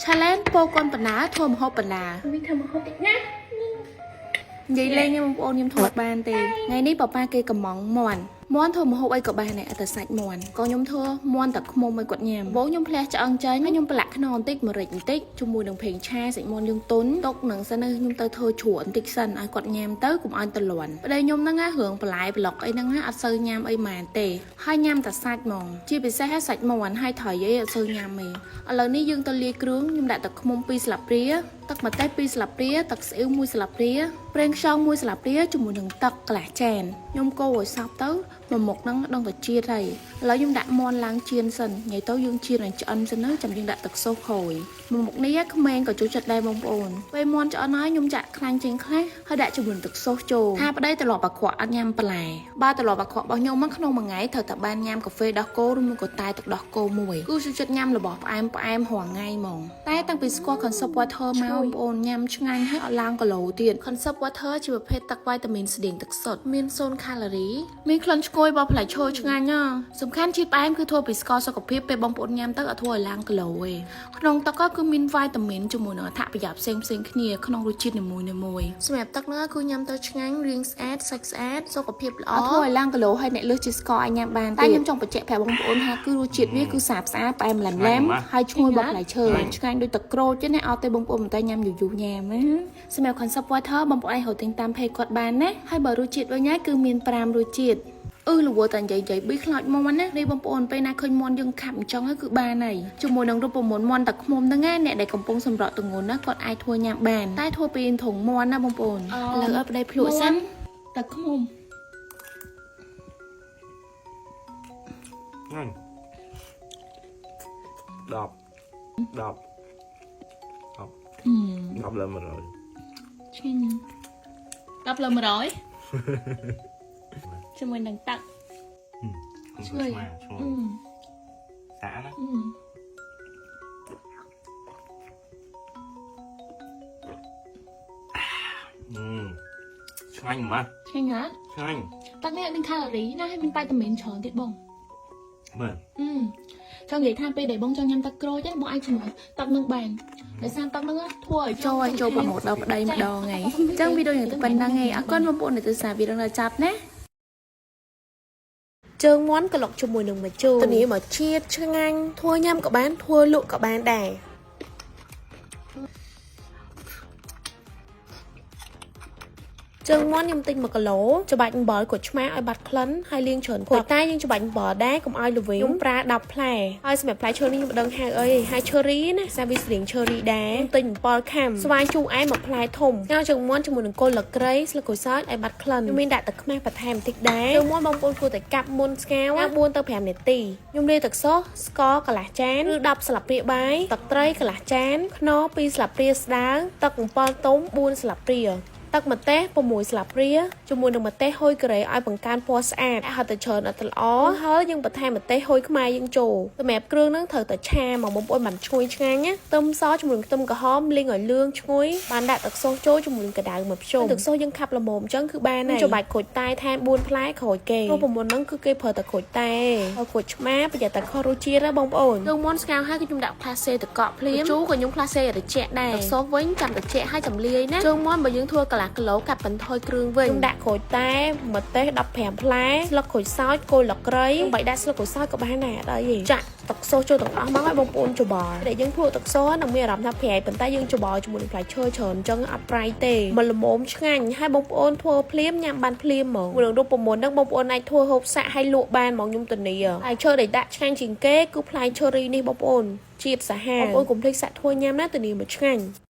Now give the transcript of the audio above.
Challenge ពោកូនបណ្ណាធ្វើម្ហូបបណ្ណា មីធ្វើមកហូបតិចណា និយាយលេងទេបងប្អូនខ្ញុំធ្វើអត់បានទេថ្ងៃនេះប៉ាប៉ាគេកំងមន់មន់ធ្វើម្ហូបអីក៏បានដែរអត់តែសាច់មន់ក៏ខ្ញុំធ្វើមន់តែខ្មុំឲ្យគាត់ញ៉ាំបងខ្ញុំផ្លះឆ្អឹងចេញហើយខ្ញុំប្រឡាក់ខ្នុរបន្តិចម្រេចបន្តិចជាមួយនឹងប្រេងឆាសាច់មន់យើងទុនទុកនឹងសិនណាខ្ញុំទៅធ្វើជ្រក់បន្តិចសិនឲ្យគាត់ញ៉ាំទៅកុំឲ្យតលន់ប្តីខ្ញុំហ្នឹងណារឿងបន្លែប្លុកអីហ្នឹងណាអត់សូវញ៉ាំអីម៉ានទេហើយញ៉ាំតែសាច់ហ្មងជាពិសេសសាច់មន់ហើយត្រីអីអត់សូវញ៉ាំទេឥឡូវនេះយើងទៅលាយគ្រឿងខ្ញុំដាក់ទឹកឃ្មុំ2ស្លាបព្រា ទឹកម្ទេស2ស្លាបព្រាទឹកស្អ៊ីវ1ស្លាបព្រាប្រេងខ្យង1ស្លាបព្រាជាមួយនឹងទឹកកន្លះចានខ្ញុំកូរឲ្យសព្វទៅមួយមុខហ្នឹងដឹងតែជាតិហើយឥឡូវខ្ញុំដាក់មន់ឡើងចៀនសិនថ្ងៃទៅយើងចៀនឲ្យឆ្អិនសិនណាចាំយើងដាក់ទឹកសូសក្រោយមួយមុខនេះក្មេងក៏ចូលចិត្តដែរបងប្អូនពេលមន់ឆ្អិនហើយខ្ញុំចាក់ខ្លាញ់ចេញខ្លះហើយដាក់ជាមួយនឹងទឹកសូសចូលថាប្តីត្រឡប់អាក្រក់អត់ញ៉ាំបន្លែបើត្រឡប់អាក្រក់របស់ខ្ញុំមកក្នុងមួយថ្ងៃត្រូវតែបានញ៉ាំកាហ្វេដោះគោឬមួយក៏តែទឹកដោះគោមួយគឺចូលចិត្តញ៉ាំរបស់ផ្អែមផ្អែមរាល់ថ្ងៃហ្មងតែតាំងពីស្គាល់ Concept Water មកបងប្អូនញ៉ាំឆ្ងាញ់ហើយអត់ឡើងគីឡូទៀត Concept Water ជាប្រភេទទឹកវីតាមីនស្តៀងទឹកសុទ្ធមាន0កាឡូរីមានក្លិនឈ្ងុយរបស់ផ្លែឈើឆ្ងាញ់ណាស់សំខាន់ជាតិផ្អែមគឺធ្វើពីស្ករសុខភាពពេលបងប្អូនញ៉ាំទៅអត់ធ្វើឲ្យឡើងគីឡូទេក្នុងទឹកក៏គឺមានវីតាមីនជាមួយនឹងអត្ថប្រយោជន៍ផ្សេងផ្សេងៗគ្នាក្នុងរសជាតិនីមួយៗសម្រាប់ទឹកហ្នឹងគឺញ៉ាំទៅឆ្ងាញ់រាងស្អាតសាច់ស្អាតសុខភាពល្អអត់ធ្វើឲ្យឡើងគីឡូហើយអ្នកលើសជាតិស្ករអាចញ៉ាំបានតែខ្ញុំចង់បញ្ជាក់ប្រាប់បងប្អូនថាគឺរសជាតិវាគឺស្អាតស្អាតផ្អែមឡែមឡែមហើយឈ្ងុយរបស់ផ្លែឈើឆ្ងាញ់ដូចទឹកក្រូចទេណាអត់ទេបងប្អូនមិនតែញ៉ាំយូរយូរញ៉ាំណាសម្រាប់ Concept Water បងប្អូនអាចរកទិញតាម page គាត់បានណាហើយបើរសជាតិវិញហើយគឺមាន5រសជាតិអឺលវតែនិយាយនិយាយប៊ីខ្លោចមន់ណានេះបងប្អូនពេលណាឃើញមន់យើងខាប់អញ្ចឹងគឺបានហើយជាមួយនឹងរូបមន្តមន់ទឹកឃ្មុំហ្នឹងណាអ្នកដែលកំពុងសម្រក់ទងន់ណាគាត់អាចធ្វើញ៉ាំបានតែធ្វើពីធុងមន់ណាបងប្អូនឥឡូវឲ្យប្តីភ្លក់សិន ទឹកឃ្មុំ ហ្នឹង10 10 10 10លើ100 ឆ្ងាញ់ណាស់10លើ100ជាមួយនឹងទឹក ឈ្ងុយឈ្ងុយសាណាអឺឆ្ងាញ់ម៉ាស់ ឆ្ងាញ់ណាស់ ឆ្ងាញ់ ទឹកនេះអត់មានកាឡូរីណាហើយមានវីតាមីនច្រើនទៀតបង មើល អឺចង់និយាយថាពេលដែលបងចង់ញ៉ាំទឹកក្រូចហ្នឹងបងអាចជំនួសទឹកនឹងបានដោយសារទឹកហ្នឹងធ្វើឲ្យ ចូលឲ្យចូលប្រម៉ូទដល់ប្តីម្ដងហើយអញ្ចឹងវីដេអូយ៉ាងតែប៉ុណ្្នឹងឯងអរគុណបងប្អូនដែលទស្សនាវីដេអូដល់ចប់ណា ជើងមាន់ក្លុកជាមួយនឹងម្ជូរធានាមកជាតិឆ្ងាញ់ធ្វើញ៉ាំក៏បានធ្វើលក់ក៏បានដែរជើងមាន់ខ្ញុំទិញ1គីឡូច្បាច់អំបិលក្រូចឆ្មាឲ្យបាត់ក្លិនហើយលាងច្រើនទឹកក្រូចតែយើងច្បាច់អំបិលដែរកុំឲ្យល្វីងខ្ញុំប្រើ10ផ្លែហើយសម្រាប់ផ្លែឈើនេះខ្ញុំមិនដឹងហៅអីហើយឈើរីណាសាវាស្រៀងឈើរីដែរខ្ញុំទិញ7ខាំស្វាយជូរអែមមួយផ្លែធំស្ងោរជើងមាន់ជាមួយនឹងគល់លក្រៃស្លឹកក្រូចសើចឲ្យបាត់ក្លិនខ្ញុំមានដាក់ទឹកខ្មេះបន្ថែមបន្តិចដែរជើងមាន់បងប្អូនគួរតែកាប់មុនស្ងោរ4ទៅ5នាទីខ្ញុំលាយទឹកសូសស្ករកន្លះចានឬ10ស្លាបព្រាបាយទឹកត្រីកន្លះចានខ្នុរ2ស្លាបព្រាស្ដើងទឹកអំពិលទុំ4ស្លាបព្រា ទឹកម្ទេស6ស្លាបព្រាជាមួយនឹងម្ទេសហុយការ៉េឲ្យបង្កើនពណ៌ស្អាតហត់តែច្រើនអត់ទៅល្អហើយយើងបន្ថែមម្ទេសហុយខ្មែរយើងចូលសម្រាប់គ្រឿងហ្នឹងត្រូវតែឆាមកបងប្អូនបានឈ្ងុយឆ្ងាញ់ណាខ្ទឹមសជាមួយនឹងខ្ទឹមក្រហមលីងឲ្យលឿងឈ្ងុយបានដាក់ទឹកសូសចូលជាមួយនឹងកម្ដៅមកភ្ជុំទឹកសូសយើងខាប់ល្មមអញ្ចឹងគឺបានហើយចូលបាច់ក្រូចតែថែម4ផ្លែក្រោយគេរូបមន្តហ្នឹងគឺគេប្រើតែក្រូចតែហើយក្រូចឆ្មាប្រយ័ត្នតែខុសរសជាតិណាបងប្អូនយើងមុនស្ងោរហើយគឺខ្ញុំដាក់ផ្លាសេទឹកកកភ្លាមជូរក៏ខ្ញុំផ្លាសេឲ្យត្រជាក់ដែរទឹកសូសវិញចាំត្រជាក់ហើយចាំលាយណាជើងមាន់បើយើងធ្វើកន្លះគីឡូកាត់បន្ថយគ្រឿងវិញខ្ញុំដាក់ក្រូចតែម្ទេស15ផ្លែស្លឹកក្រូចសើចគល់លក្រៃបីដាក់ស្លឹកក្រូចសើចក៏បានដែរអត់អីទេចាក់ទឹកសូសចូលទាំងអស់មកឲ្យបងប្អូនច្បល់ដែលយើងភ្លក់ទឹកសូសនឹងមានអារម្មណ៍ថាប្រៃប៉ុន្តែយើងច្បល់ជាមួយនឹងផ្លែឈើច្រើនអញ្ចឹងអត់ប្រៃទេមកល្មមឆ្ងាញ់ហើយបងប្អូនធ្វើភ្លាមញ៉ាំបានភ្លាមហ្មងនឹងរូបមន្តហ្នឹងបងប្អូនអាចធ្វើហូបសាក់ឲ្យលក់បានហ្មងខ្ញុំធានាផ្លែឈើដែលដាក់ឆ្ងាញ់ជាងគេគឺផ្លែឈើរីនេះបងប្អូនជាតិសាហាវបងប្អូនកុំភ្លេចសាក់ធ្វើញ៉ាំណាធានាមកឆ្ងាញ់។